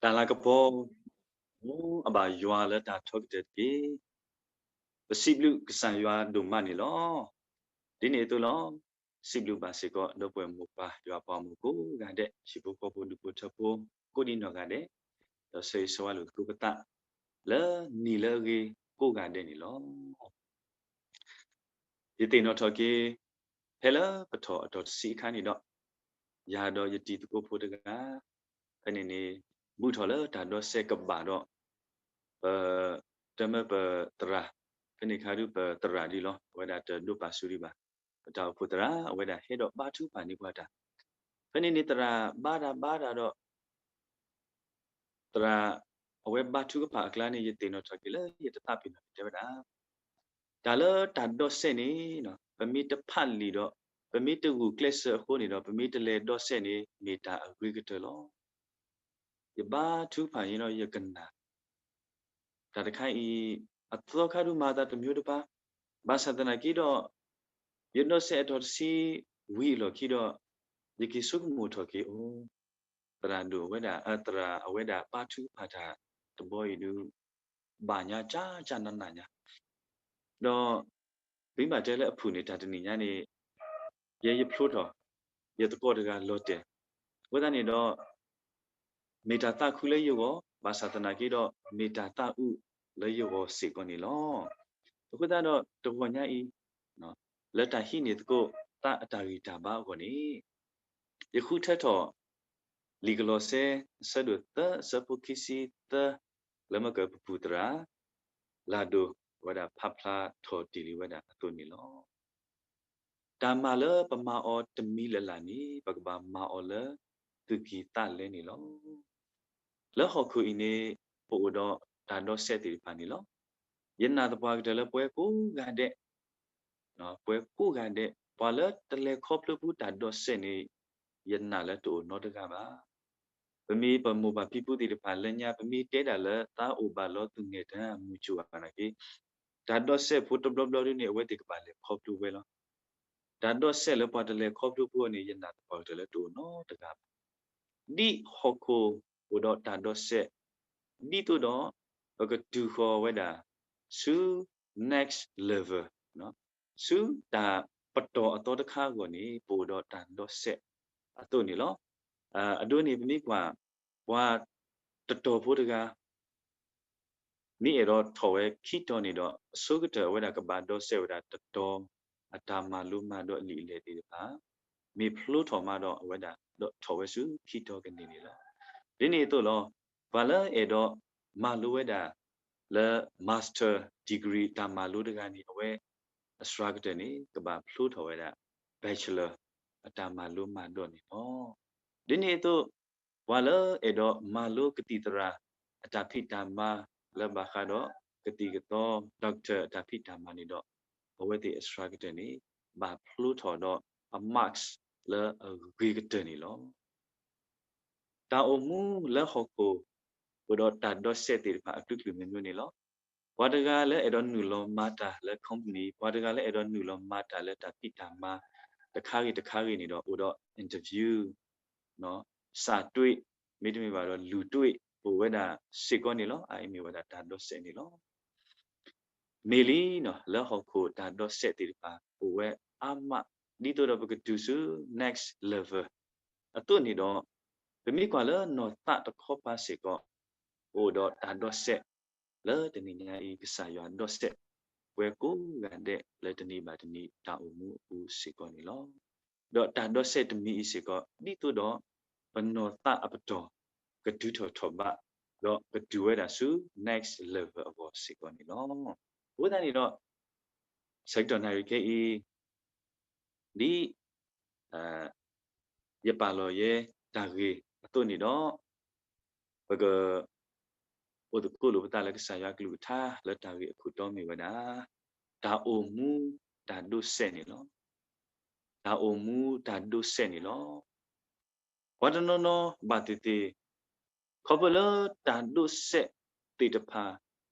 တၢ်လၤကပီၤ, အိ အဘၣ်ယွၤလၢတၢ်ထီကတၢၢ်တက့ၢ်. ပစံးဘျုးကစၢ်ယွၤဒိၣ်မးန့ၣ်လီၤ. ဒ်န့ၣ်အသိးလီၤ, စံးဘျုးဘၣ်စ့ၢ်ကီး ဒီပုၢ်ဝဲၢ်မိၢ်ပၢ်ယွၤပှၤမုၣ်ကိးဂၤဒဲး, ဟံၣ်ဖိဃီဖိဒူၣ်ဖိထၢဖိ ကိးဒံနီၢ်ဂၤဒဲး, ဒီးဆၢဂ့ၤဆၢဝါလိာ်သကိးပသး လၢနံၤလၢအဂ့ၤကိးဂၤဒဲးန့ၣ်လီၤ. ယသ့ၣ်နီၣ်ထီၣ်က့ၤ ဖဲလၢပထီၣ်အတီၢ်တဆံအခါန့ၣ်ဒီး, ယၤဒီးယတံၤသကိးဖိတဂၤ, ဖဲန့ၣ်န့ၣ် ဘူၣ်ထီၣ်လၢတၢ်ဒီစဲးကဘၣ်ဒီး ပ, တမၢပသရၣ်, ဖဲန့ၣ်ခါဒုးပသရၣ်ဒ်လီၤ, အဝဲဒၣ်တဒိးပာ်ဆူၣ်ဒံးဘၣ်, ပတၢ်အိၣ်ဖှိၣ်သရၣ် အဝဲဒၣ်ဟဲဒီးဘါထုကဖၣ်န့ၢ်ပှၤတၢ်, ဖဲန့ၣ်န့ၣ်သရၣ်ဘါတၢ်ဘါတၢ်ဒီး သရၣ် အဝဲဘါထုကဖၣ်အကျါန့ၣ် ယသ့ၣ်နီၣ်ထီၣ်က့ၤလၢယတသးပ့ၤနီၣ်န့ၣ်တဲဝဲဒၣ်, တၢ်လၢတၢ်ဒီစဲးန့ၣ် ပမ့ၢ်တဖးလံာ်ဒီး ပမ့ၢ်တဂုာ်ကျဲးစၢးအဃိန့ၣ်ဒီး ပမ့ၢ်တလဲၤဒီစဲးန့ၣ် မ့ၢ်တၢ်အဂ့ၤကတၢၢ်လီၤ. ယဘါထုကဖၣ်န့ၣ်ဒီးယကနၣ် တၢ်တခါအံၤ အသီခါဒုးမၤသးတမျိုးတပါ, ဘၣ်ဆၣ်သနာ်က့ဒီး ယဒီစဲးအတီၢ်တဆံဝံၤအလီၢ်ခံဒီး ယက့ၤဆိကမိၣ်ထီၣ်က့ၤအိၣ် သရၣ်ဒိၣ်အဝဲဒၣ် သရၣ်အဝဲဒၣ်ဘါထုကဖၣ်တၢ်တဘီအံၤဒုး ဘၣ်ညါကၠၢ်ကၠၢ်နးနးညါ, ဒီး ပမ့ၢ်ဘၣ်တဲလၢအဖုၣ်န့ၣ် တၢ်တနံၤညါန့ၣ် ယဲယဖျိထီၣ် ယသကိးတဂၤလီၤတဲာ်, အဃိသတးန့ၣ်ဒီး မ့ၢ်တၢ်သးခုလၢယဂီၢ် ဘၣ်ဆၣ်သနာ်က့ဒီး မ့ၢ်တၢ်သးအုးလၢယဂီၢ်စ့ၢ်ကီးန့ၣ်လီၤ. အဃိသတးဒီးတဂီၤညါအံၤ လၢတၢ်ဟံးန့ၢ်သကိးသးအတၢ်ဂံၢ်တၢ်ဘါအဂီၢ်န့ၣ် ယဃုထၢထီၣ် လံာ်ကလီးစဲ အဆၢဒိၣ်သၢ အဆၢဖိခံဆံသၢ လၢမ့ၢ်ကပူၤသရၣ် လၢ်ဒိၣ် အဝဲဒၣ်ဖးဖျါထီၣ်တ့ၢ်လံဝဲဒၣ်အသိးန့ၣ်လီၤ. တၢ်မၤလၢပမၤအီၤတမံၤလၢ်လၢ်န့ၣ် ပကဘၣ်မၤအီၤလၢသူၣ်ကံၢ်သးလဲန့ၣ်လီၤ. လၢဟီၣ်ခိၣ်အံၤန့ၣ် ပအိၣ်ဒီးတၢ်ဒီစဲးသ့ၣ်တဖၣ်န့ၣ်လီၤ. ယနာ်သပှၢ်ကတၢၢ်လၢပှၤကိးဂၤဒဲး ပှၤကိးဂၤဒဲး ပှၤလၢတလဲၤခီဖျိပူၤတၢ်ဒီစဲးန့ၣ် ယနာ်လၢတအိၣ်နီတဂၤဘၣ်. ပမ့ၢ်ပမိၢ်ပၢ်ဖံဖုသ့ၣ်တဖၣ်လၢညါ ပမ့ၢ်တဲဒၣ်လၢသးအိၣ်ဘၣ်လီၤသူၣ်ငဲၤတၢ်မုၢ်ကၠိၣ်ဘၣ်နာ်က့ တၢ်ဒီစဲးဖိတဘျီဘျီဒ်န့ၣ် အဝဲသ့ၣ်ကဘၣ်လဲၤခီဖျိဝဲလီၤ. တၢ်ဒီစဲးလၢပှၤတလဲၤခီဖျိဖိန့ၣ် ယနာ်သပှၢ်ကတၢၢ်လၢတအိၣ်နီတဂၤဘၣ်. ဒ်ဟီၣ်ခိၣ်အိၣ်ဒီးတၢ်ဒီစဲး ဒ်သိးဒီး ပကတုၤဃီၤဝဲဒၣ် ဆူ next level ဆူတၢ်ပတီၢ်အသီတခါအဂီၢ်န့ၣ် ပအိၣ်ဒီးတၢ်ဒီစဲးအသိးန့ၣ်လီၤ. အဒိန့ၣ် ပမ့ၢ်ကွၢ် ပှၤတတီၤဖိတဂၤ မ့ၢ်အဲၣ်ဒိးထီၣ်ဝဲခံတီၤန့ၣ်ဒီး အဆိကတၢၢ်အဝဲဒၣ်ကဘၣ်ဒီစဲးဝဲဒၣ်တတီၤ အတၢ်မၤလိမၤဒိးအလံာ်အလဲၢ်သ့ၣ်တဖၣ် မ့ၢ်ဖျိထီၣ်မးဒီး အဝဲဒၣ်ဒီးထီၣ်ဝဲဆူခံတီၤကန့ၢ်န့ၣ်လီၤ. ဒ်န့ၣ်အသိးလီၤ. ပှၤလၢအဲၣ်ဒိးမၤလိဝဲဒၣ်လၢ master degree တၢ်မၤလိတဂၤန့ၣ် အဝဲအစှၤကတၢၢ်န့ၣ် ကဘၣ်ဖျိထီၣ်ဝဲဒၣ် bachelor အတၢ်မၤလိမၤဒိးန့ၣ်လီၤ. ဒ်န့ၣ်အသိး ပှၤလၢအဲၣ်ဒိးမၤလိကသံၣ်သရၣ်အတၢ်ဖံးတၢ်မၤလၢဘၣ်ဃးဒီးကသံၣ်ကသီ doctor အတၢ်ဖံးတၢ်မၤန့ၣ်ဒီး အဝဲသ့ၣ်အစှၤကတၢၢ်န့ၣ် ဘၣ်ဖျိထီၣ်ဒီးအ marks လၢအဂ့ၤကတၢၢ်န့ၣ်လီၤ. တၢ်အိၣ်မူလၢဟီၣ်ခိၣ် အိၣ်ဒီးတၢ်ဒီစဲးသ့ၣ်တဖၣ်အကလုာ်ကလုာ်မ့ၢ်မ့ၢ်န့ၣ်လီၤ. ပှၤတဂၤလၢအဲၣ်ဒိးနုာ်လီၤမၤတၢ်လၢ company, ပှၤတဂၤလၢအဲၣ်ဒိးနုာ်လီၤမၤတၢ်လၢတၢ်ဖံးတၢ်မၤတခါဂ့ၤတခါဂ့ၤန့ၣ်ဒီး အိၣ်ဒီး interview စးတွ့ၣ် မ့တမ့ၢ်ဘၣ်ဒီးလူၤတွ့ၣ် အိၣ်ဝဲဒၣ်စ့ၢ်ကီးန့ၣ်လီၤ. အအံၤမ့ၢ်ဝဲဒၣ်တၢ်ဒီစဲးန့ၣ်လီၤ. မ့ၢ်လံ လၢဟီၣ်ခိၣ်တၢ်ဒီစဲးသ့ၣ်တဖၣ် အိၣ်ဝဲအါမး ဒ်သိးဒီးပကတုၤဆူ next level အသိးန့ၣ်ဒီး ပမ့ၢ်ကွၢ်လၢနီၢ်သးတခီပၤစ့ၢ်ကီး အိၣ်ဒီးတၢ်ဒီစဲး လၢတနံၤညါအံၤ ကစၢ်ယွၤဒီစဲး ပှၤကိးဂၤဒဲးလၢတနံၤဘၣ်တနံၤတၢ်အိၣ်မူအပူၤစ့ၢ်ကီးန့ၣ်လီၤ. ဒီးတၢ်ဒီစဲးတမံၤအံၤစ့ၢ်ကီး ဒ်သိးဒီး ပနီၢ်သးအပတီၢ် ကတုၤထီၣ်ထီၣ်ဘး ဒီးကတုၤဝဲဒၣ်ဆူ next level အဂီၢ်စ့ၢ်ကီးန့ၣ်လီၤ. အဃိသတးန့ၣ်ဒီး ဆၢကတီၢ်နၣ်ရံၣ်ခဲအံၤ ဒ် ယပာ်လီၤယဲတၢ်ဂ့ၢ်အသိးန့ၣ်ဒီး ပက အိၣ်သကိးလိာ်ပသးလၢကစၢ်ယွၤကလုၢ်ကထါလၢတၢ်ဂ့ၢ်အခိၣ်တီမ့ၢ်ဝဲဒၣ် တၢ်အိၣ်မူတၢ်ဒိးစဲးန့ၣ်လီၤ. တၢ်အိၣ်မူတၢ်ဒိးစဲးန့ၣ်လီၤ. ပှၤတနီၤနီၤဘၣ်သ့ၣ်သ့ၣ် ခီဖျိလၢတၢ်ဒိးစဲးသ့ၣ်တဖၣ်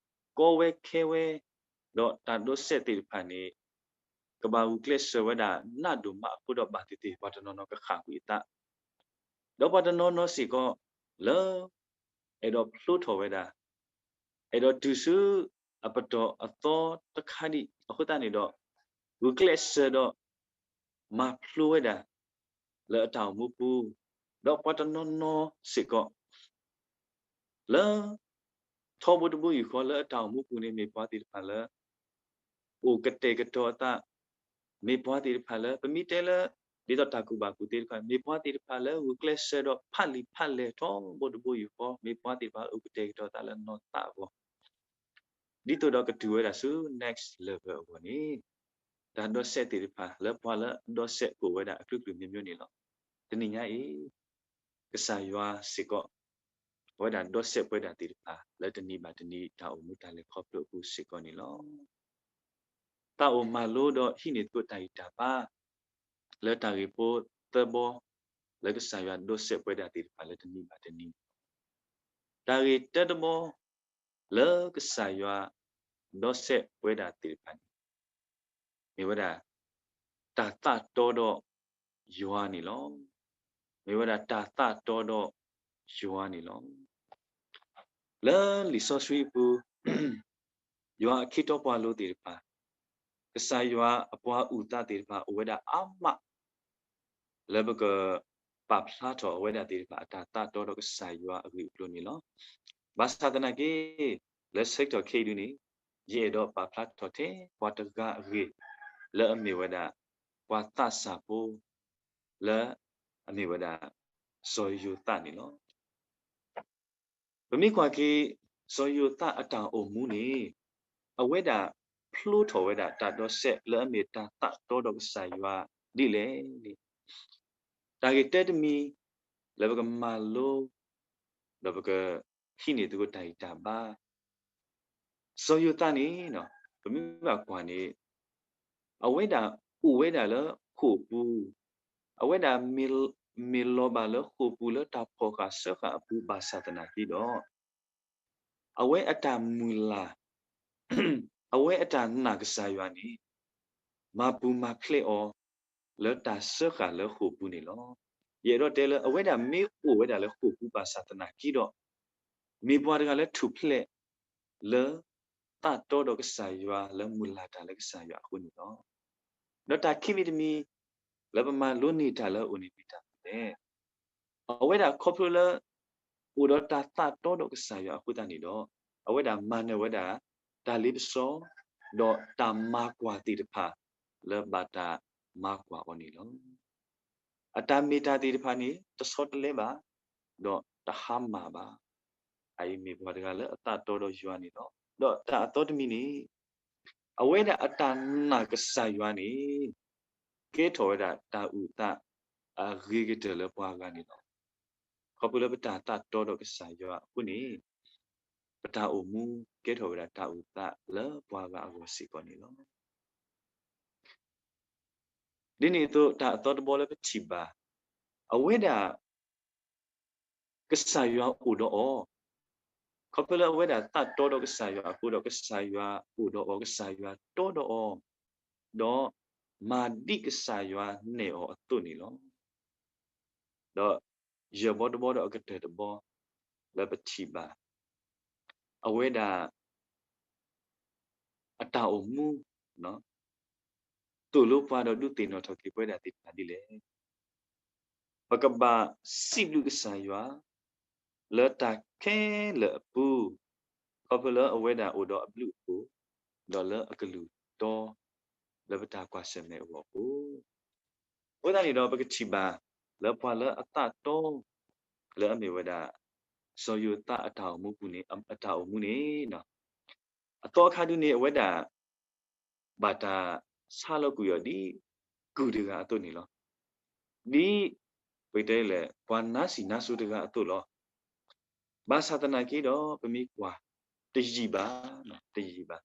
ကီဝဲခဲဝဲ ဒီးတၢ်ဒိးစဲးသ့ၣ်တဖၣ်န့ၣ် ကဘၣ်ဂုာ်ကျဲးစၢးဝဲဒၣ်နးဒိၣ်မးအဃိဒီး ဘၣ်သ့ၣ်သ့ၣ် ပှၤတနီၤနီၤကဃၣ်ကွံာ်အသး ဒီးပှၤတနီၤနီၤစ့ၢ်ကီး လၢ အဲၣ်ဒိးဖျိထီၣ်ဝဲဒၣ်, အဲၣ်ဒိးတုၤဆူအပတီၢ်အသီတခါဒံးအဃိသတးန့ၣ်ဒီး, ဂုာ်ကျဲးစၢးဒီး မၤဖျိဝဲဒၣ် လၢအတၢ်အိၣ်မူပူၤ, ဒီးပှၤတနီၤနီၤစ့ၢ်ကီး လၢ ထီဘိတဘိယူၢ်ဃီလၢအတၢ်အိၣ်မူပူၤန့ၣ် မ့ၢ်ပှၤသ့ၣ်တဖၣ်လၢ အိၣ်ကတဲာ်ကတီၤအသး, မ့ၢ်ပှၤသ့ၣ်တဖၣ်လၢ ပမ့ၢ်တဲလၢ ဒ်သိးတၢ်ကူၣ်ဘၣ်ကူၣ်သ့တခါ မ့ၢ်ပှၤသ့ၣ်တဖၣ်လၢဂုာ်ကျဲးစၢးဒီးဖးလံာ်ဖးလဲၢ်ထီဘိတဘိယူၢ်ဃီ, မ့ၢ်ပှၤသ့ၣ်တဖၣ်လၢအိၣ်ကတဲာ်ကတီၤအသးလၢနီၢ်သးအဂီၢ်, ဒ်သိးဒီးကတုၤဝဲဒၣ်ဆူ next level အဂီၢ်န့ၣ်, တၢ်ဒီစဲးသ့ၣ်တဖၣ် လၢပှၤလၢအဒီစဲးကအိၣ်ဝဲဒၣ်အကလုာ်ကလုာ်မျိုးမျိုးန့ၣ်လီၤ. တနံၤညါအံၤ ကစၢ်ယွၤစ့ၢ်ကီး အဝဲဒၣ်ဒီစဲးပဝဲဒၣ်သ့ၣ်တဖၣ် လၢတနံၤဘၣ်တနံၤတၢ်အိၣ်မူတၢ်လဲၤခီဖျိအပူၤစ့ၢ်ကီးန့ၣ်လီၤ. သးအိၣ်မၤလိဒီးဟံးန့ၢ်သကိးတၢ်ဂံၢ်တၢ်ဘါ လၢတၢ်ဂ့ၢ်ဖိသၢဘီ လၢကစၢ်ယွၤဒီစဲးပဝဲဒၣ်သ့ၣ်တဖၣ်လၢတနံၤဘၣ်တနံၤ, တၢ်ဂ့ၢ်တၢတဘီ လၢကစၢ်ယွၤ ဒီစဲးပဝဲဒၣ်သ့ၣ်တဖၣ်န့ၣ် မ့ၢ်ဝဲဒၣ် တၢ်သးတီဒီးယွၤန့ၣ်လီၤ. မ့ၢ်ဝဲဒၣ်တၢ်သးတီဒီးယွၤန့ၣ်လီၤ. လၢလံာ်စီဆှံအပူၤ ယွၤအခ့ထီပှၤလိသ့ၣ်တဖၣ်, ကစၢ်ယွၤအပှၤအုၣ်သးသ့ၣ်တဖၣ် အိၣ်ဝဲဒၣ်အါမး လၢပက ပာ်ဖျါထီၣ်အဝဲဒၣ်သ့ၣ်တဖၣ် အတၢ်သးတီဒီးကစၢ်ယွၤအဂ့ၢ်အကျိၤန့ၣ်လီၤ. ဘၣ်ဆၣ်သနာ်က့ လၢဆၢကတီၢ်ခဲအံၤဒုန့ၣ် ယအဲၣ်ဒိးပာ်ဖျါထီၣ်ထဲပှၤတဂၤအဂ့ၢ် လၢအမ့ၢ်ဝဲဒၣ် ပှၤသးစၢ်ဖိ လၢအမ့ၢ်ဝဲဒၣ် စီၤယိၤသးန့ၣ်လီၤ. ပမ့ၢ်ကွၢ်က့ၤ စီၤယိၤသးအတၢ်အိၣ်မူန့ၣ် အဝဲဒၣ်ဖျိထီၣ်ဝဲဒၣ်တၢ်ဒီစဲးလၢအမ့ၢ်တၢ်သးတီဒီးကစၢ်ယွၤဒ်လဲၣ်န့ၣ်, တၢ်ဂ့ၢ်တၢတမံၤ လၢပကမၤလိ ဒီးပက ဟံးန့ၢ်သကိးတၢ်ဂံၢ်တၢ်ဘါ စီၤယိၤသးန့ၣ် ပမ့ၢ်ဘၣ်ကွၢ်န့ၣ် အဝဲဒၣ်အိၣ်ဝဲဒၣ်လၢဃိာ်ပူၤ, အဝဲဒၣ်မ့ၢ်လီၤဘၣ်လၢဃိာ်ပူၤလၢတၢ်ဖီၣ်ဃာ်စၢဃာ်အပူၤဘၣ်ဆၣ်သနာ်က့ဒီး အဝဲအတၢ်မုၢ်လၢ် အဝဲအတၢ်နာ်ကစၢ်ယွၤန့ၣ် မၤပူၤမၤဖျဲးအီၤ လၢတၢ်စၢဃာ်လၢဃိာ်ပူၤန့ၣ်လီၤ. ယအဲၣ်ဒိးတဲလၢ အဝဲဒၣ်မ့ၢ်အိၣ်ဝဲဒၣ်လၢဃိာ်ပူၤဘၣ်ဆၣ်သနာ်က့ဒီး မ့ၢ်ပှၤတဂၤလၢထူၣ်ဖျဲး လၢသးတီဒီးကစၢ်ယွၤလၢမုၢ်လၢ်တၢ်လၢကစၢ်ယွၤအဃိန့ၣ်လီၤ. ဒီးတၢ်ခံမံၤတမံၤ လၢပမၤလိန့ၢ်တၢ်လၢအအိၣ်န့ၣ်မ့ၢ်တၢ်မနုၤလဲၣ်. အဝဲဒၣ်ခီဖျိလၢ အိၣ်ဒီးတၢ်သးတီဒီးကစၢ်ယွၤအဃိသတးန့ၣ်ဒီး အဝဲဒၣ်မၤနၢၤဝဲဒၣ် တၢ်လ့ပစီ ဒီးတၢ်မၤကွၢ်သ့ၣ်တဖၣ် လၢဘၣ်တၢ်မၤကွၢ်အီၤန့ၣ်လီၤ. အတၢ်မ့ၢ်တၢ်သ့ၣ်တဖၣ်န့ၣ် တဆီတလဲဘၣ်, ဒီးတဟါမၢ်ဘၣ်. အအံၤမ့ၢ်ပှၤတဂၤလၢအသးတီဒီးယွၤန့ၣ်လီၤ. ဒီးတၢ်အသီတမံၤန့ၣ် အဝဲဒၣ်အတၢ်နာ်ကစၢ်ယွၤန့ၣ် ကဲထီၣ်ဝဲဒၣ်တၢ်အုၣ်သးအဂ့ၤကတၢၢ်လၢပှၤဂၤန့ၣ်လီၤ. ခီဖျိလၢပတၢ်သးတီဒီးကစၢ်ယွၤအဃိန့ၣ် ပတၢ်အိၣ်မူကဲထီၣ်ဝဲဒၣ်တၢ်အုၣ်သးလၢပှၤဂၤအဂီၢ်စ့ၢ်ကီးန့ၣ်လီၤ. ဒ်န့ၣ်အသိး တၢ်အသီတဘီလၢပထံၣ်ဘၣ် အဝဲဒၣ် ကစၢ်ယွၤအိၣ်ဒီးအီၤ, ခီဖျိလၢအဝဲဒၣ်သးတီဒီးကစၢ်ယွၤအဃိဒီး ကစၢ်ယွၤအိၣ်ဒီးအီၤ, ကစၢ်ယွၤတီဒီးအီၤ, ဒီးမၤဒ်ကစၢ်ယွၤနဲၣ်အီၤအသိးန့ၣ်လီၤ. ဒီးယဲၢ်ဘီတဘီဒီးအကတၢၢ်တဘီ လၢပထံၣ်ဘၣ် အဝဲဒၣ် အတၢ်အိၣ်မူ သိၣ်လိပှၤဒီးဒုးသ့ၣ်နီၣ်ထီၣ်က့ၤပဝဲဒၣ်သ့ၣ်တဖၣ်ဒ်လဲၣ်. ပကဘၣ်စံးဘျုးကစၢ်ယွၤ လၢတၢ်ခဲလၢာ်အပူၤ, ခီဖျိလၢအဝဲဒၣ်အိၣ်ဒီးအဘျုးအဖှိၣ်, ဒီးလၢအကလုၢ်တီ လၢပတၢ်ကွၢ်ဆၢၣ်မဲာ်အဂီၢ်အဃိ, အဃိသတးန့ၣ်ဒီး ပကထံၣ်ဘၣ်လၢပှၤလၢအသးတီ လၢအမ့ၢ်ဝဲဒၣ် စီၤယိၤသးအတၢ်အိၣ်မူပူၤန့ၣ်, အတၢ်အိၣ်မူန့ၣ် အသီအခါဒုန့ၣ် အဝဲဒၣ် ဘၣ်တၢ်ဆါလီၤကွံာ်အီၤဒ်ကုၢ်တဂၤအသိးန့ၣ်လီၤ. ဒ် ပကတဲလဲၣ် ပှၤနါစံၣ်နါစိၤတဂၤအသိးလီၤ. ဘၣ်ဆၣ်သနာ်က့ဒီး ပမ့ၢ်ကွၢ် တယံာ်ဘၣ်, တယံာ်ဘၣ်.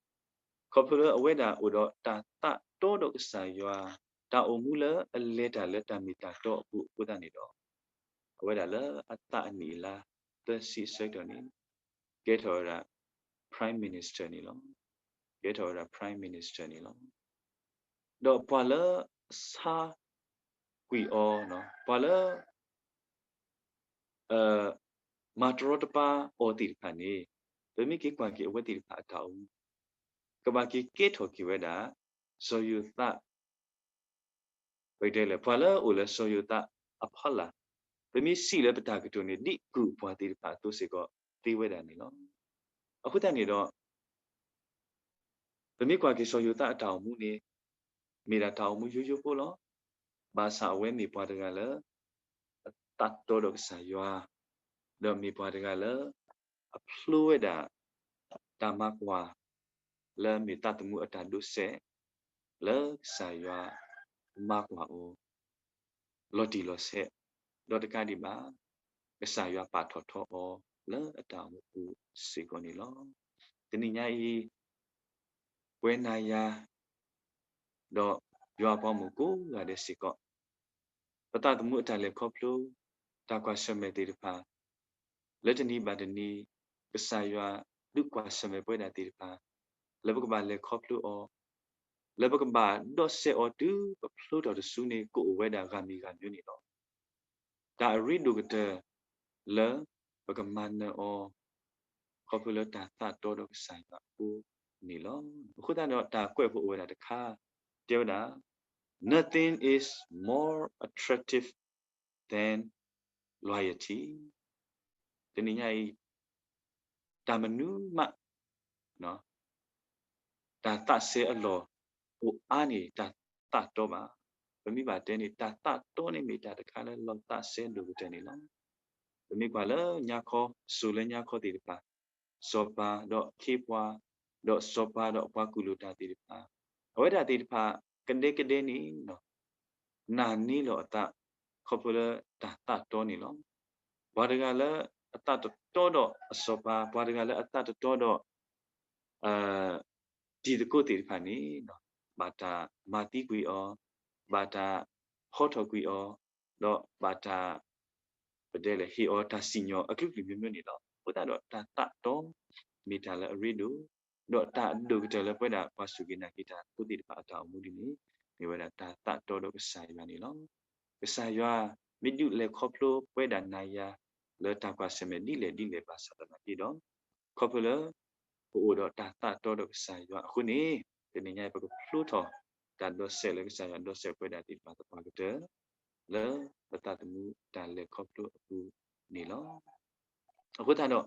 ခီဖျိလၢအဝဲဒၣ်အိၣ်ဒီးတၢ်သးတီဒီးကစၢ်ယွၤ, တၢ်အိၣ်မူလၢအလဲၤတၢ်လၢတၢ်မ့ၢ်တၢ်တီအပူၤအဃိသတးန့ၣ်ဒီး, အဝဲဒၣ်လၢအသးအနံၣ်အလါ သၢဆံအဆၢကတီၢ်န့ၣ် ကဲထီၣ်ဝဲဒၣ် Prime Minister န့ၣ်လီၤ. ကဲထီၣ်ဝဲဒၣ် Prime Minister န့ၣ်လီၤ. ဒီးပှၤလၢဆါကွံာ်အီၤ, ပှၤလၢ အ မၤတရီတပါအီၤသ့ၣ်တဖၣ်န့ၣ်, ပမ့ၢ်က့ၤကွၢ်က့ၤအဝဲသ့ၣ်တဖၣ်အတၢ်အိၣ်မူ, ကဘၣ်က့ၤကဲထီၣ်က့ၤဝဲဒၣ် စီၤယိၤသး ပကတဲလဲၣ် ပှၤလၢအအိၣ်လၢစီၤယိၤသးအဖီလာ်, ပမ့ၢ်စံးလၢပတၢ်ကတိၤန့ၣ် ဒ်ကုၢ်အပှၤသ့ၣ်တဖၣ်အသိးစ့ၢ်ကီးသ့ဝဲဒၣ်န့ၣ်လီၤ. အဃိသတးန့ၣ်ဒီး ပမ့ၢ်ကွၢ်က့ၤစီၤယိၤသးအတၢ်အိၣ်မူန့ၣ် မ့ၢ်ဒၣ်တၢ်အိၣ်မူယိယိဖိလီၤ. ဘၣ်ဆၣ်အဝဲမ့ၢ်ပှၤတဂၤလၢ အသးတီဒီးကစၢ်ယွၤ, ဒီးမ့ၢ်ပှၤတဂၤလၢ အဖျိဝဲဒၣ် တၢ်မၤကွၢ် လၢအမ့ၢ်သးသမူအတၢ်ဒိးစဲး လၢကစၢ်ယွၤမၤကွၢ်အီၤ လီၤတံၢ်လီၤဆဲး, ဒီးတကးဒံးဘၣ် ကစၢ်ယွၤပာ်ထီၣ်ထီအီၤလၢအတၢ်အိၣ်မူပူၤစ့ၢ်ကီးန့ၣ်လီၤ. တနံၤညါအံၤ ပဝဲနၤယၤ ဒီးယွၤအပှၤဂီၢ်မုၢ်ကိးဂၤဒဲးစ့ၢ်ကီး ပသးသမူအတၢ်လဲၤခီဖျိ တၢ်ကွၢ်ဆၢၣ်မဲာ်သ့ၣ်တဖၣ် လၢတနံၤဘၣ်တနံၤ ကစၢ်ယွၤဒုးကွၢ်ဆၢၣ်မဲာ်ပဝဲဒၣ်သ့ၣ်တဖၣ် လၢပကဘၣ်လဲၤခီဖျိအီၤ, လၢပကဘၣ်ဒီးစဲးအီၤတုၤပဖျိထီၣ်တစုန့ၣ် ကအိၣ်ဝဲဒၣ်ဂၤမံၤဂၤမံၤန့ၣ်လီၤ. တၢ်အရ့ဒိၣ်ကတၢၢ်လၢပကမၤနၢၤအီၤ ခီဖျိလၢတၢ်သးတီဒီးကစၢ်ယွၤအဃိန့ၣ်လီၤ. အဃိသတးဒီးတၢ်ကွဲးဖိအိၣ်ဝဲဒၣ်တခါ တဲဝဲဒၣ် Nothing is more attractive than loyalty. တနံၤညါအံၤ တၢ်မနုၤမး တၢ်သးစဲအလီၢ်အိၣ်အါန့ၢ်တၢ်သးတီဘၣ်. ပမ့ၢ်ဘၣ်တဲန့ၣ် တၢ်သးတီန့ၣ်မ့ၢ်တၢ်တခါလၢလီၤသးစဲဒိၣ်ကတၢၢ်န့ၣ်လီၤ. ပမ့ၢ်ကွၢ်လၢညါခီ စိၤလၢညါခီသ့ၣ်တဖၣ် စီၤပၤဒီးခ့ပှၤ ဒီးစီၤပၤဒီးအပှၤကူၣ်လိာ်တၢ်သ့ၣ်တဖၣ် အဝဲဒၣ်သ့ၣ်တဖၣ် ကဒဲကဒဲန့ၣ် နာ်န့ၢ်လီၤအသး ခီဖျိလၢတၢ်သးတီန့ၣ်လီၤ. ပှၤတဂၤလၢအသးတတီဒီးအစီၤပၤ, ပှၤတဂၤလၢအသးတတီဒီး တံၤသကိးသ့ၣ်တဖၣ်န့ၣ် ဘၣ်တၢ်မၤသံကွံာ်အီၤ, ဘၣ်တၢ်ဟီထီၣ်ကွံာ်အီၤ, ဒီးဘၣ်တၢ် ပတဲလဲၣ် ဟ့ၣ်အီၤတၢ်စံၣ်ညီၣ်အကလုာ်ကလုာ်မျိုးမျိုးန့ၣ်လီၤ. အဃိသတးဒီးတၢ်သးတီ မ့ၢ်တၢ်လၢအရ့ဒိၣ်, ဒီးတၢ်အဒိၣ်ကတၢၢ်လၢပဝဲဒၣ်ပှၤစူၢ်က့ၤနာ်က့ၤတၢ်ဖိသ့ၣ်တဖၣ်အတၢ်အိၣ်မူဒ်န့ၣ် မ့ၢ်ဝဲဒၣ်တၢ်သးတီဒီးကစၢ်ယွၤန့ၣ်လီၤ. ကစၢ်ယွၤ မ့ၢ်ဒုးလဲၤခီဖျိပဝဲဒၣ်နၤယၤ လၢတၢ်ကွၢ်ဆၢၣ်မဲာ်ဒ်လဲၣ်ဒ်လဲၣ်ဘၣ်ဆၣ်သနာ်က့ဒီး ခီဖျိလၢ ပအိၣ်ဒီးတၢ်သးတီဒီးကစၢ်ယွၤအဃိန့ၣ် တနံၤညါအံၤ ပကဖျိထီၣ်တၢ်ဒီးစဲးလၢကစၢ်ယွၤဒီးစဲးပဝဲဒၣ်သ့ၣ်တဖၣ်သပှၢ်ကတၢၢ် လၢပသးသမူတၢ်လဲၤခီဖျိအပူၤန့ၣ်လီၤ. အဃိသတးဒီး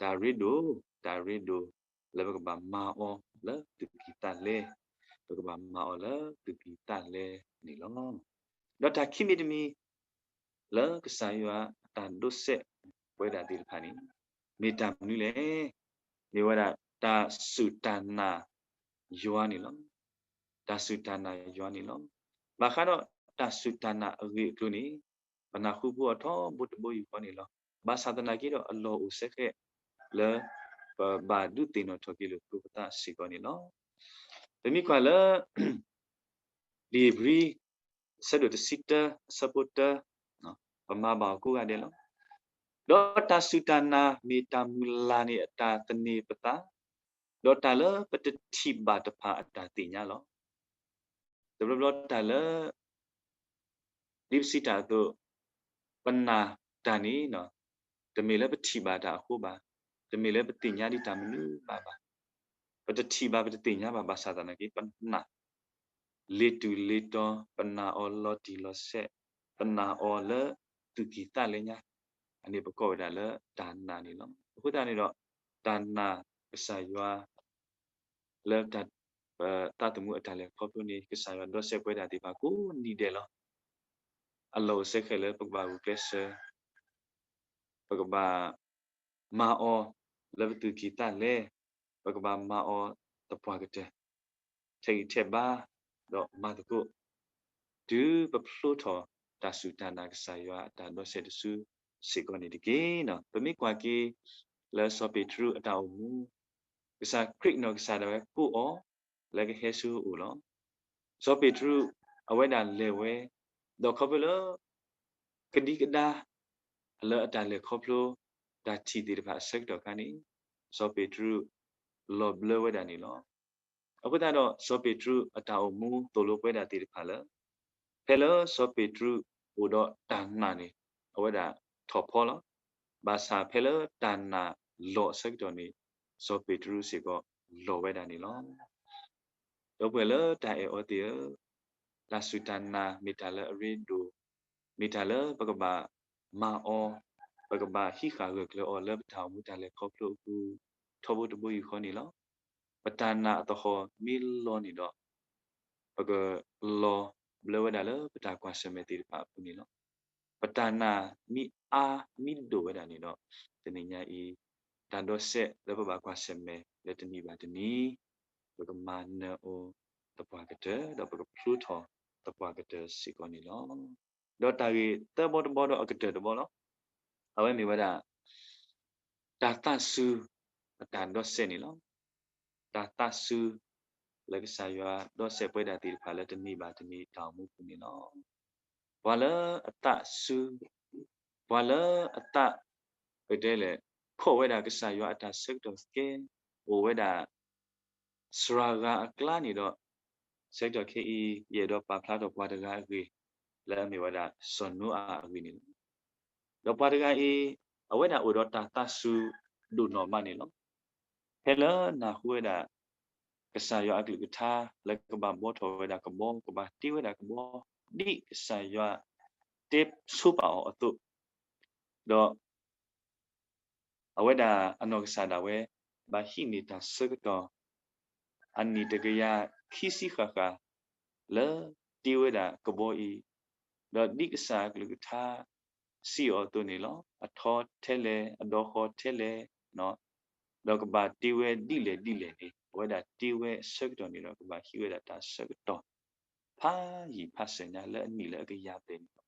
တၢ်ရ့ဒိၣ်, တၢ်ရ့ဒိၣ် လၢပကဘၣ်မၤအီၤလၢသူၣ်ကံၢ်သးလဲ, ပကဘၣ်မၤအီၤလၢသူၣ်ကံၢ်သးလဲန့ၣ်လီၤ. ဒီးတၢ်ခံမံၤတမံၤ လၢကစၢ်ယွၤအတၢ်ဒိးစဲးပဝဲဒၣ်သ့ၣ်တဖၣ်န့ၣ် မ့ၢ်တၢ်မနုၤလဲၣ်. မ့ၢ်ဝဲဒၣ်တၢ်စူၢ်တၢ်နာ်ယွၤန့ၣ်လီၤ. တၢ်စူၢ်တၢ်နာ်ယွၤန့ၣ်လီၤ. ဘၣ်ဃးဒီးတၢ်စူၢ်တၢ်နာ်အဂ့ၢ်အကျိၤန့ၣ် ပနၢ်ဟူဖိအီၤထီဘိတဘိယူၢ်ဃီန့ၣ်လီၤ. ဘၣ်ဆၣ်သနာ်က့ဒီးအလီၢ်အိၣ်စဲဃဲးလၢ ပဘၣ်ဒုးသ့ၣ်နီၣ်ထီၣ်က့ၤလိာ်ပသးစ့ၢ်ကီးန့ၣ်လီၤ. ပမ့ၢ်ကွၢ်လၢ လံာ်ဧ့ၤဘြံၤ အဆၢဒိၣ်တဆံတၢ အဆၢဖိတၢ ပမၤဘၣ်အီၤကိးဂၤဒဲးလီၤ. ဒီးတၢ်စူၢ်တၢ်နာ်မ့ၢ်တၢ်မုၢ်လၢ်န့ၣ်အတၢ်သန့ၤပသး, ဒီးတၢ်လၢပတထံၣ်ဘၣ်တဖၣ်အတၢ်သ့ၣ်ညါလီၤ. တဘျီဘျီတၢ်လၢ ဒ်ပစံးတၢ်အသိး ပနာ်တၢ်န့ၣ် တမ့ၢ်လၢပထံၣ်ဘၣ်တၢ်အဃိဘၣ်, တမ့ၢ်လၢပသ့ၣ်ညါဒံးတၢ်မနုၤဘၣ်ဘၣ်. ပတထံၣ်ဘၣ် ပတသ့ၣ်ညါဘၣ် ဘၣ်ဆၣ်သနာ်က့ ပနာ် လ့ၤတူၢ်လ့ၤတီၤ, ပနာ်အီၤလီၤတံၢ်လီၤဆဲး, ပနာ်အီၤလၢသူၣ်ကံၢ်သးလဲညါ, အန့ၣ်ပကိးဝဲဒၣ်လၢတၢ်နာ်န့ၣ်လီၤ. အဃိသတးန့ၣ်ဒီး တၢ်နာ်ကစၢ်ယွၤ လၢ သးသမူအတၢ်လဲၤခီဖျိန့ၣ် ကစၢ်ယွၤဒီးစဲးပဝဲဒၣ်သ့ၣ်တဖၣ်ကိးနံၤဒဲးလီၤ. အလီၢ်အိၣ်စဲဃဲးလၢပကဘၣ်ဂုာ်ကျဲးစၢး ပကဘၣ်မၤအီၤလၢပသူၣ်ကံၢ်သးလဲ, ပကဘၣ်မၤအီၤသပှၢ်ကတၢၢ်, ထဲးဂံၢ်ထဲးဘါ, ဒီးမၤသကိး တုၤပဖျိထီၣ်တၢ်စူၢ်တၢ်နာ်ကစၢ်ယွၤအတၢ်ဒီးစဲးတစုစ့ၢ်ကီးန့ၣ်တက့ၢ်. ပမ့ၢ်ကွၢ်က့ၤလၢစီၤပ့းတရူးအတၢ်အိၣ်မူ, ကစၢ်ခရံာ်နီၢ်ကစၢ်ဒၣ်ဝဲကိးအီၤလၢကဟဲဆူအအိၣ်လီၤ. စီၤပ့းတရူး အဝဲဒၣ်လဲၤဝဲ, ဒီးခီဖျိလၢ ကဒံကဒါ လၢအတၢ်လဲၤခီဖျိ တၢ်ထံၣ်သ့ၣ်တဖၣ်အဆၢကတီၢ်ခါန့ၣ် စီၤပ့းတရူး လီၤဘျၢဝဲဒၣ်န့ၣ်လီၤ. အဃိသတးဒီး စီၤပ့းတရူးအတၢ်အိၣ်မူသိၣ်လိပဝဲဒၣ်သ့ၣ်တဖၣ်လၢ ဖဲလၢစီၤပ့းတရူးအိၣ်ဒီးတၢ်နာ်န့ၣ် အဝဲဒၣ်ထီၣ်ဖီလီၤ. ဘၣ်ဆၣ်ဖဲလၢတၢ်နာ်လီၤအဆၢကတီၢ်န့ၣ် စီၤပ့းတရူးစ့ၢ်ကီးလီၤဝဲဒၣ်န့ၣ်လီၤ. ဒီပုၢ်ဝဲၢ်လၢတၢ်အဲၣ်အီၤသ့ၣ်ဧၢ, တၢ်စူၢ်တၢ်နာ်မ့ၢ်တၢ်လၢအရ့ဒိၣ်, မ့ၢ်တၢ်လၢပကဘၣ်မၤအီၤ, ပကဘၣ်ဟံးဃာ်ဂၢၢ်ကျၢၤအီၤလၢပတၢ်အိၣ်မူတၢ်လဲၤခီဖျိအပူၤ ထီဘိတဘိယူၢ်ဃီန့ၣ်လီၤ. ပတၢ်နာ်အသဟီၣ်မ့ၢ်လီန့ၣ်ဒီး ပကလီၤဘျၢဝဲဒၣ်လၢပတၢ်ကွၢ်ဆၢၣ်မဲာ်သ့ၣ်တဖၣ်အပူၤန့ၣ်လီၤ. ပတၢ်နာ်မ့ၢ်အါမ့ၢ်ဒိၣ်ဝဲဒၣ်န့ၣ်ဒီး တနံၤညါအံၤ တၢ်ဒိးစဲးလၢပဘၣ်ကွၢ်ဆၢၣ်မဲာ်လၢတနံၤဘၣ်တနံၤ ပကမၤနၢၤအီၤသပှၢ်ကတၢၢ် ဒီးပကဖျိထီၣ်သပှၢ်ကတၢၢ်စ့ၢ်ကီးန့ၣ်လီၤ. ဒီးတၢ်ဂ့ၢ်သၢဘီတဘီဒီးအကတၢၢ်တဘီလီၤ. အဝဲမ့ၢ်ဝဲဒၣ် တၢ်သးစူၤအတၢ်ဒိးစဲးန့ၣ်လီၤ. တၢ်သးစူၤလၢကစၢ်ယွၤဒိးစဲးပဝဲဒၣ်သ့ၣ်တဖၣ်လၢတနံၤဘၣ်တနံၤတၢ်အိၣ်မူပူၤန့ၣ်လီၤ. ပှၤလၢအသးစူၤ, ပှၤလၢအသး ပတဲလဲၣ် ခိးဝဲဒၣ်ကစၢ်ယွၤအတၢ်ဆၢကတီၢ်ကဲ, အိၣ်ဝဲဒၣ် စှၤဂၤအကျါန့ၣ်ဒီး ဆၢကတီၢ်ခဲအံၤ ယအဲၣ်ဒိးပာ်ဖျါထီၣ်ပှၤတဂၤအဂ့ၢ် လၢအမ့ၢ်ဝဲဒၣ်စီၤနိအၤအဂ့ၢ်န့ၣ်လီၤ. ဒီးပှၤတဂၤအံၤ အဝဲဒၣ်အိၣ်ဒီးတၢ်သးစူၤဒိၣ်နီၢ်မးန့ၣ်လီၤ. ဖဲလၢနၢ်ဟူဝဲဒၣ် ကစၢ်ယွၤအကလုၢ်ကထါ လၢကဘၣ်ဘှီထီၣ်ဝဲဒၣ်ကဘီ, ကဘၣ်တ့ဝဲဒၣ်ကဘီ ဒ်ကစၢ်ယွၤတဲဆိပာ်အီၤအသိး, ဒီး အဝဲဒၣ်အနီၢ်ကစၢ်ဒၣ်ဝဲ ဘၣ်ဟံးန့ၢ်တၢ်ဆၢကတီၢ် အနံၣ်တကယၤခံဆံဃၣ်ဃၣ် လၢတ့ဝဲဒၣ်ကဘီအံၤ, ဒီးဒ်ကစၢ်အကလုၢ်ကထါစံးအီၤအသိးန့ၣ်လီၤ. အထီထဲလဲၣ်, အဒီဃီထဲလဲၣ်, ဒီးကဘၣ်တ့ဝဲဒ်လဲၣ်ဒ်လဲၣ်န့ၣ် အဝဲဒၣ်တ့ဝဲအဆၢကတီၢ်န့ၣ်ဒီး ကဘၣ်ဟံးဝဲဒၣ်တၢ်ဆၢကတီၢ် ဖးယံာ်ဖးစၢၤညါလၢအနံၣ်လၢအကယၤဘျဲၣ်န့ၣ်လီၤ.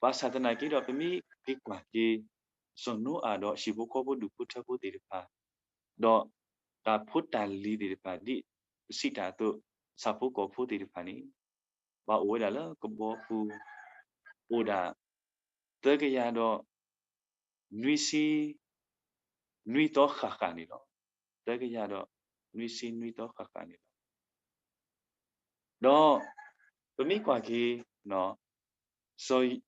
ဘၣ်ဆၣ်သနာ်က့ဒီး ပမ့ၢ်က့ၤကွၢ်က့ၤ စီၤနိအၤဒီးဟံၣ်ဖိဃီဖိဒူၣ်ဖိထၢဖိသ့ၣ်တဖၣ်, ဒီးတၢ်ဖိတၢ်လံၤသ့ၣ်တဖၣ် ဒ်ပစံးတၢ်အသိး ဆၣ်ဖိကီၢ်ဖိသ့ၣ်တဖၣ်န့ၣ် ဘၣ်အိၣ်ဝဲဒၣ်လၢကဘီပူၤ အိၣ်ဒၣ် သၢကယၤဒီး နွံဆံ နွံသီဃၣ်ဃၣ်န့ၣ်လီၤ. သၢကယၤဒီး နွံဆံ နွံသီဃၣ်ဃၣ်န့ၣ်လီၤ. ဒီးပမ့ၢ်ကွၢ်က့ၤ စီၤ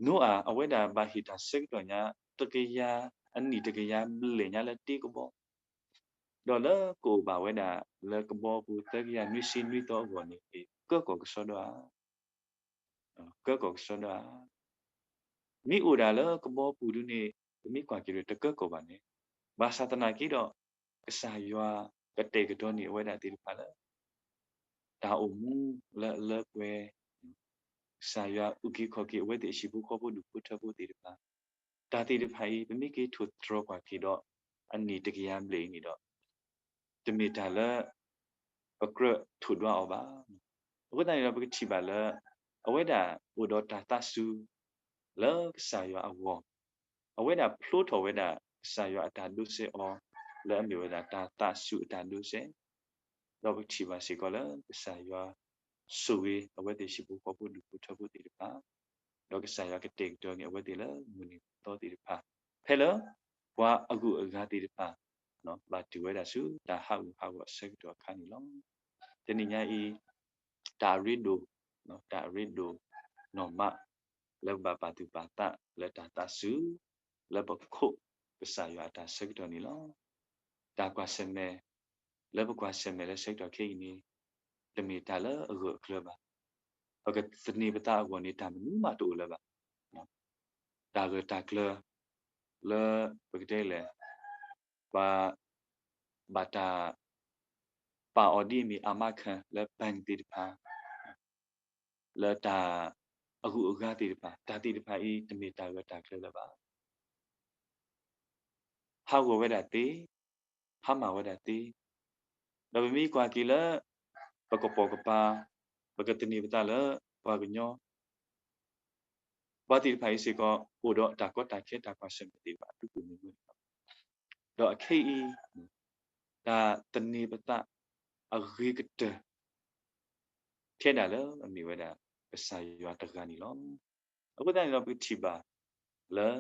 နိအၤ အဝဲဒၣ်ဘၣ်ဟ့ၣ်တၢ်ဆၢကတီၢ်ညါ တကယၤ အနံၣ်တကယၤဘျဲၣ်ညါလၢတ့ကဘီ, ဒီးလၢကအိၣ်ဘၣ်ဝဲဒၣ်လၢကဘီပူၤ သၢကယၤနွံဆံနွံသီအဂီၢ်န့ၣ် က့ၤကၢကီၢ်ကစီဒီဧါ ကၢကီၢ်ကစီဒီဧါ. မ့ၢ်အိၣ်ဒၣ်လၢကဘီပူၤဒုန့ၣ် ပမ့ၢ်ကွၢ်က့ၤဒီးတကၢကီၢ်ဘၣ်န့ၣ်, ဘၣ်ဆၣ်သနာ်က့ဒီး ကစၢ်ယွၤကတဲာ်ကတီၤန့ၢ်အဝဲဒၣ်သ့ၣ်တဖၣ်လၢ တၢ်အိၣ်မူလၢအလၢပှဲၤ, ကစၢ်ယွၤအုၣ်က့ၤခီၣ်က့ၤအဝဲသ့ၣ်အဟံၣ်ဖိဃီဖိဒူၣ်ဖိထၢဖိသ့ၣ်တဖၣ်, တၢ်သ့ၣ်တဖၣ်အံၤ ပမ့ၢ်က့ၤထိၣ်သတြီၤကွၢ်က့ၤဒီး အနံၣ်တကယၤဘျဲၣ်အံၤန့ၣ်ဒီး တမ့ၢ်တၢ်လၢ ပကြၢးထိၣ်ဒွးအီၤဘၣ်. အဃိသတးန့ၣ်ဒီး ပကထံၣ်ဘၣ်လၢ အဝဲဒၣ်အိၣ်ဒီးတၢ်သးစူၤ လၢကစၢ်ယွၤအဂီၢ်, အဝဲဒၣ်ဖျိထီၣ်ဝဲဒၣ် ကစၢ်ယွၤအတၢ်ဒိးစဲးအီၤ လၢအမ့ၢ်ဝဲဒၣ်တၢ်သးစူၤအတၢ်ဒိးစဲး, ဒီးပကထံၣ်ဘၣ်စ့ၢ်ကီးလၢ ကစၢ်ယွၤဆိၣ်ဂ့ၤအဝဲသ့ၣ်ဟံၣ်ဖိဃီဖိဒူၣ်ဖိထၢဖိသ့ၣ်တဖၣ်, ဒီးကစၢ်ယွၤကတဲာ်ကတီၤန့ၢ်အဝဲသ့ၣ်လၢမုၢ်နံၤသီသ့ၣ်တဖၣ်, ဖဲလၢ ပှၤအဂုၤအဂၤသ့ၣ်တဖၣ် ဘၣ်တုၤဝဲဒၣ်ဆူတၢ်ဟးဂူာ်ဟးဂီၤအဆၢကတီၢ်အခါန့ၣ်လီၤ. တနံၤညါအံၤ တၢ်အရ့ဒိၣ်, တၢ်အရ့ဒိၣ်နီၢ်မး လၢပဘၣ်ပာ်သူၣ်ပာ်သးလၢတၢ်သးစူၤ လၢပခိးကစၢ်ယွၤအတၢ်ဆၢကတီၢ်န့ၣ်လီၤ. တၢ်ကွၢ်ဆၢၣ်မဲာ် လၢပကွၢ်ဆၢၣ်မဲာ်လၢဆၢကတီၢ်ခဲအံၤန့ၣ် တမ့ၢ်တၢ်လၢအဂၢၢ်အကျၢၤဘၣ်. ပကသန့ၤပသးအဂီၢ်န့ၣ် တၢ်မနုၤမးတအိၣ်လၢၤဘၣ်. တၢ်ဂၢၢ်တၢ်ကျၢၤ လၢပကတဲလဲၣ် ပှၤဘၣ်တၢ်ပာ်အီၤဒ်အမ့ၢ် အမါခၢၣ် လၢ bank သ့ၣ်တဖၣ် လၢတၢ်အဂုၤအဂၤသ့ၣ်တဖၣ်, တၢ်သ့ၣ်တဖၣ်အံၤ တမ့ၢ်တၢ်ဂၢၢ်တၢ်ကျၢၤလၢၤဘၣ်. ဟးဂီၤဝဲဒၣ်သ့, ဟါမၢ်ဝဲဒၣ်သ့, ဒီးပမ့ၢ်ကွၢ်က့ၤလၢ ပကပိာ်ကပၤ, ပကသန့ၤပသးလၢပှၤကညီ ပှၤသ့ၣ်တဖၣ်အံၤစ့ၢ်ကီး အိၣ်ဒီးတၢ်ကီတၢ်ခဲတၢ်ကွၢ်ဆၢၣ်မဲာ်သ့ၣ်တဖၣ် အဒိၣ်မုၢ်မုၢ်န့ၣ်လီၤ. ဒီးအခဲအံၤ တၢ်သန့ၤပသးအဂ့ၤကတၢၢ် ထဲဒၣ်လၢအမ့ၢ်ဝဲဒၣ် ကစၢ်ယွၤတဂၤန့ၣ်လီၤ. အဃိသတးန့ၣ်ဒီး ပကထံၣ်ဘၣ်လၢ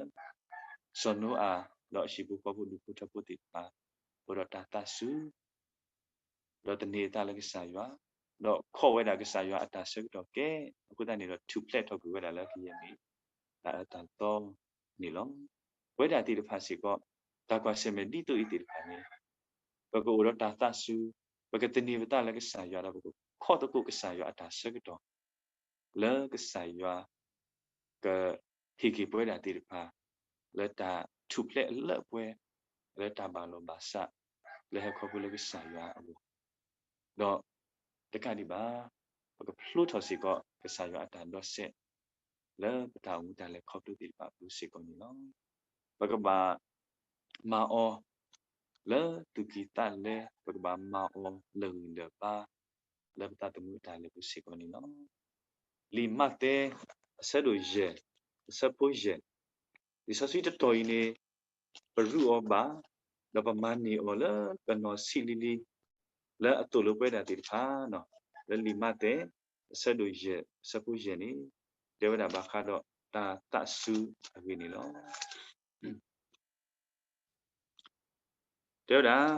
စီၤနိအၤ ဒီးအဟံၣ်ဖိဃီဖိဒူၣ်ဖိထၢဖိသ့ၣ်တဖၣ် အိၣ်ဒီးတၢ်သးစူၤ ဒီးသန့ၤအသးလၢကစၢ်ယွၤ, ဒီးခိးဝဲဒၣ်ကစၢ်ယွၤအတၢ်ဆၢကတီၢ်ကဲ, အဃိသတးန့ၣ်ဒီး ထူၣ်ဖျဲးထီၣ်ကွံာ်ဝဲဒၣ်လၢကယဲၢ်မ့ၢ် တၢ်အၢတၢ်သီန့ၣ်လီၤ. ပဝဲဒၣ်သ့ၣ်တဖၣ်စ့ၢ်ကီး တၢ်ကွၢ်ဆၢၣ်မဲာ်ဒ်သိးအံၤသ့ၣ်တဖၣ်န့ၣ် ပကအိၣ်ဒီးတၢ်သးစူၤ, ပကသန့ၤပသးလၢကစၢ်ယွၤဒီး ပကခီၣ်သကိးကစၢ်ယွၤအတၢ်ဆၢကတီၢ် လၢကစၢ်ယွၤ ကဟ့ၣ်က့ၤပဝဲဒၣ်သ့ၣ်တဖၣ် လၢတၢ်ထူၣ်ဖျဲးအလၢအပှဲၤ လၢတၢ်ဘၣ်လီၢ်ဘၣ်စး လၢဟဲခီဖျိလၢကစၢ်ယွၤအဂီၢ်, ဒီးတကးဒံးဘၣ် ပကဖျိထီၣ်စ့ၢ်ကီး ကစၢ်ယွၤအတၢ်ဒီးစဲး လၢပတၢ်အိၣ်မူတၢ်လဲၤခီဖျိသ့ၣ်တဖၣ်အပူၤစ့ၢ်ကီးန့ၣ်လီၤ. ပကဘၣ်မၤအီၤ လၢသူၣ်ကံၢ်သးလဲ, ပကဘၣ်မၤအီၤလၢဂံၢ်လၢဘါ လၢပသးသမူအတၢ်လဲၤပူၤစ့ၢ်ကီးန့ၣ်လီၤ. လံာ်မးသဲ အဆၢဒိၣ်ယဲၢ် အဆၢဖိယဲၢ်, လံာ်စီဆှံတတီၤအံၤန့ၣ် ပရူးအီၤဘၣ်, ဒီးပမၤန့ၢ်အီၤလၢကနီၤဆံးလံၤလံၤ လၢအသိၣ်လိပဝဲဒၣ်သ့ၣ်တဖၣ်, လၢလံာ်မးသဲ အဆၢဒိၣ်ယဲၢ် အဆၢဖိယဲၢ်န့ၣ် တဲဝဲဒၣ်ဘၣ်ဃးဒီးတၢ်သးစူၤအဂ့ၢ်န့ၣ်လီၤ. တဲဝဲဒၣ်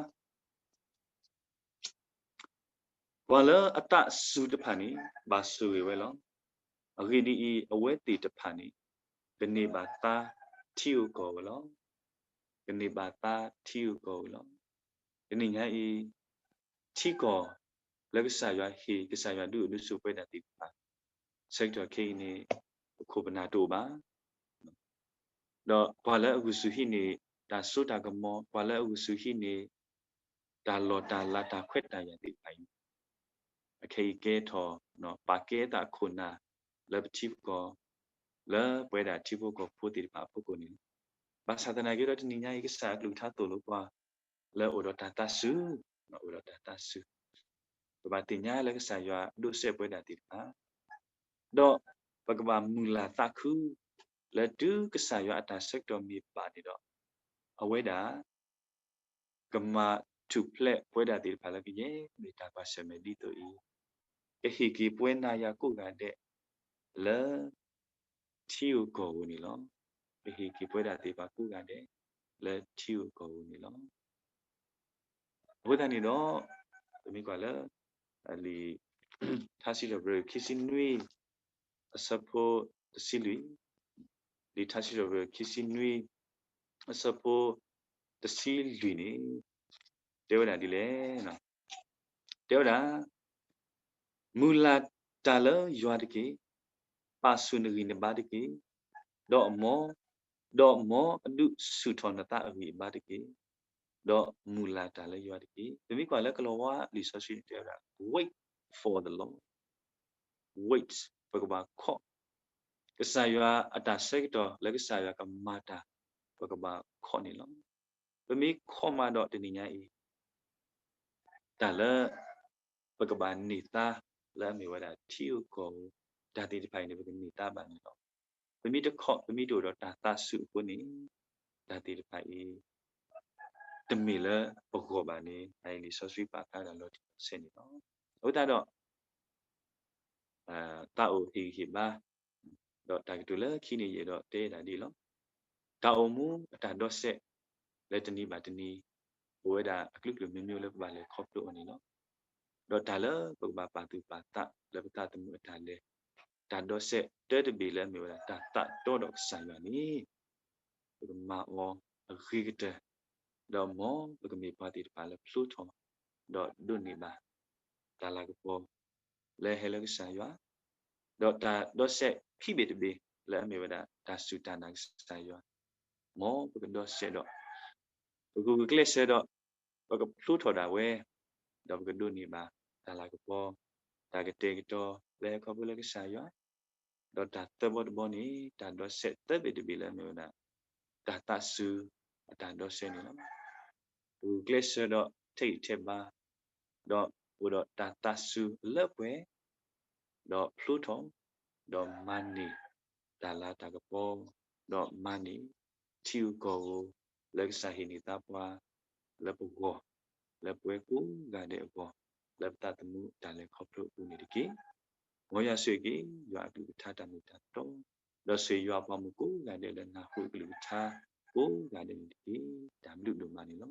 ပှၤလၢအသးစူၤတဖၣ်န့ၣ် ဘၣ်ဆိၣ်ဂ့ၤဝဲလီၤ. အဂ့ၢ်ဒ်အံၤ, အဝဲသ့ၣ်တဖၣ်န့ၣ် ကန့ၢ်ဘၣ်သါထံဧိၤကီၢ်ဧိၤလီၤ. ကန့ၢ်ဘၣ်သါထံဧိၤကီၢ်ဧိၤလီၤ. တနံၤညါအံၤ ထံကီၢ်လၢကစၢ်ယွၤဟ့ၣ် ကစၢ်ယွၤဒုးအိၣ်ဒုးဆိးပဝဲဒၣ်သ့ၣ်တဖၣ် ဆၢကတီၢ်ခဲအံၤန့ၣ် ပခိၣ်ပနၢ်တအိၣ်ဘၣ်. ဒီးပှၤလၢအဂုာ်ဆူၣ်ဟံးန့ၢ် တၢ်စိတၢ်ကမီၤ, ပှၤလၢအဂုာ်ဆူၣ်ဟံးန့ၢ် တၢ်လီၢ်တၢ်လၤတၢ်ခွဲးတၢ်ယာ်သ့ၣ်တဖၣ်အံၤ အခဲအံၤကဲထီၣ် ပာ်ကဲသးအခိၣ်နၢ် လၢပထံပကီၢ် လၢပဝဲဒၣ်ထံဖိကီၢ်ဖိသ့ၣ်တဖၣ်အဖီခိၣ်န့ၣ်လီၤ. ဘၣ်ဆၣ်သနာ်က့ဒီး တနံၤညါအံၤ ကစၢ်အကလုၢ်ကထါသိၣ်လိပှၤ လၢအိၣ်ဒီးတၢ်သးစူၤ, အိၣ်ဒီးတၢ်သးစူၤ, ပဘၣ်သ့ၣ်ညါလၢကစၢ်ယွၤဒိးစဲးပဝဲဒၣ်သ့ၣ်တဖၣ်, ဒီးပကဘၣ်မုၢ်လၢ်သးခု လၢတုၤကစၢ်ယွၤအတၢ်ဆၢကတီၢ်မ့ၢ်ဘၣ်န့ၣ်ဒီး အဝဲဒၣ် ကမၤထူၣ်ဖျဲးပဝဲဒၣ်သ့ၣ်တဖၣ်လၢကယဲၢ်မ့ၢ်တၢ်ကွၢ်ဆၢၣ်မဲာ်ဒ်သိးအံၤ, ကဟ့ၣ်က့ၤပဝဲနၤယၤကိးဂၤဒဲး လၢထံဧိၤကီၢ်ဧိၤန့ၣ်လီၤ. ကဟ့ၣ်က့ၤပဝဲဒၣ်သ့ၣ်တဖၣ်ကိးဂၤဒဲး လၢထံဧိၤကီၢ်ဧိၤန့ၣ်လီၤ. အဃိသတးန့ၣ်ဒီး ပမ့ၢ်ကွၢ်လၢ လံာ်ထါစံးထီၣ်ပတြၢၤခံဆံနွံ အဆၢဖိတဆံလွံၢ်, လံာ်ထါစံးထီၣ်ပတြၢၤခံဆံနွံ အဆၢဖိတဆံလွံၢ်န့ၣ် တဲဝဲဒၣ်ဒ်လဲၣ်. တဲဝဲဒၣ် မုၢ်လၢ်တၢ်လၢယွၤတက့ၢ်, ပာ်ဆူၣ်နဂံၢ်နဘါတက့ၢ်, ဒီးမ်, ဒီးမ်အဒုးဆူၣ်ထီၣ်နသးအဂံၢ်အဘါတက့ၢ်, ဒီးမုၢ်လၢ်တၢ်လၢယွၤတက့ၢ်. ပမ့ၢ်ကွၢ်လၢကလီၤဝါလံာ်စီဆှံန့ၣ်တဲဝဲဒၣ် wait for the Lord, wait, ပကဘၣ်ခီၣ် ကစၢ်ယွၤအတၢ်ဆၢကတီၢ်လၢကစၢ်ယွၤကမၤတၢ် ပကဘၣ်ခီၣ်န့ၣ်လီၤ. ပမ့ၢ်ခီၣ်မးဒီးတနံၤညါအံၤ တၢ်လၢ ပကဘၣ်န့ၢ်သါလၢအမ့ၢ်ဝဲဒၣ်ထံဧိၤကီၢ်ဧိၤ တၢ်သ့ၣ်တဖၣ်အံၤန့ၣ် ပကန့ၢ်သါဘၣ်န့ၣ်လီၤ. ပမ့ၢ်တခီၣ် ပမ့ၢ်တအိၣ်ဒီးတၢ်သးစူၤအဃိန့ၣ် တၢ်သ့ၣ်တဖၣ်အံၤ တမ့ၢ်လၢပဂီၢ်ဘၣ်န့ၣ် အလံာ်စီဆှံပာ်ဖျါဒၣ်လီၤတံၢ်လီၤဆဲးန့ၣ်လီၤ. အဃိသတးဒီး သးအိၣ်ဟ့ၣ်ဂံၢ်ဟ့ၣ်ဘါ ဒီးတၢ်ကတိၤလၢခံန့ၣ်ယအဲၣ်ဒိးတဲဒၣ်ဒ်အံၤလီၤ. တၢ်အိၣ်မူအတၢ်ဒီးစဲး လၢတနံၤဘၣ်တနံၤ ပဝဲဒၣ်အကလုာ်ကလုာ်မံၤမံၤလၢပဘၣ်လဲၤခီဖျိအီၤန့ၣ်လီၤ. ဒီးတၢ်လၢပကဘၣ်ပာ်သူၣ်ပာ်သးလၢပသးသမူအတၢ်လဲၤ တၢ်ဒီးစဲးတၢတဘ့ၣ်လၢအမ့ၢ်ဝဲဒၣ်တၢ်သးတီဒီးကစၢ်ယွၤန့ၣ် ပကမၤအီၤအဂ့ၤကတၢၢ် ဒီးမ်ပကမ့ၢ်ပှၤသ့ၣ်တဖၣ်လၢဖျိထီၣ် ဒီးဒိးန့ၢ်ဘၣ် တၢ်လၤကပီၤ လၢဟဲလၢကစၢ်ယွၤ, ဒီးတၢ်ဒီးစဲးခံဘ့ၣ်တဘ့ၣ်လၢအမ့ၢ်ဝဲဒၣ်တၢ်စူၢ်တၢ်နာ်ကစၢ်ယွၤ, မ်ပကဒီးစဲးဒီး ပကဂုာ်ကျဲးစၢးဒီး ပကဖျိထီၣ်ဒၣ်ဝဲ, ဒီးပကဒိးန့ၢ်ဘၣ် တၢ်လၤကပီၤ, တၢ်ကတဲာ်ကတီၤလၢဟဲခီဖျိလၢကစၢ်ယွၤ, ဒီးတၢ်သၢဘီတဘီန့ၣ် တၢ်ဒီးစဲးသၢဘ့ၣ်တဘ့ၣ်လၢအမ့ၢ်ဝဲဒၣ် တၢ်သးစူၤအတၢ်ဒီးစဲးန့ၣ်လီၤ. ပကဂုာ်ကျဲးစၢးဒီးထဲးဂံၢ်ထဲးဘါ, ဒီးအိၣ်ဒီးတၢ်သးစူၤအလၢပှဲၤ, ဒီးဖျိထီၣ်, ဒီးမၤန့ၢ်တၢ်လၤတၢ်ကပီၤ, ဒီးမၤန့ၢ်ထံဧိၤကီၢ်ဧိၤ လၢကစၢ်ဟ့ၣ်န့ၢ်သါပှၤ လၢပဂီၢ်, လၢပဝဲကိးဂၤဒဲးအဂီၢ်, လၢပသးသမူတၢ်လဲၤခီဖျိအပူၤန့ၣ်တက့ၢ်. မ်ယွၤဆိၣ်ဂ့ၤက့ၤ ယွၤအကလုၢ်ကထါတၢ်မ့ၢ်တၢ်တီ, ဒီးဆိၣ်ဂ့ၤယွၤအပှၤမုၣ်ကိးဂၤဒဲးလၢနၢ်ဟူအကလုၢ်ကထါကိးဂၤဒဲးန့ၣ်တက့ၢ်. တၢ်ဘျုးဒိၣ်မးန့ၣ်လီၤ.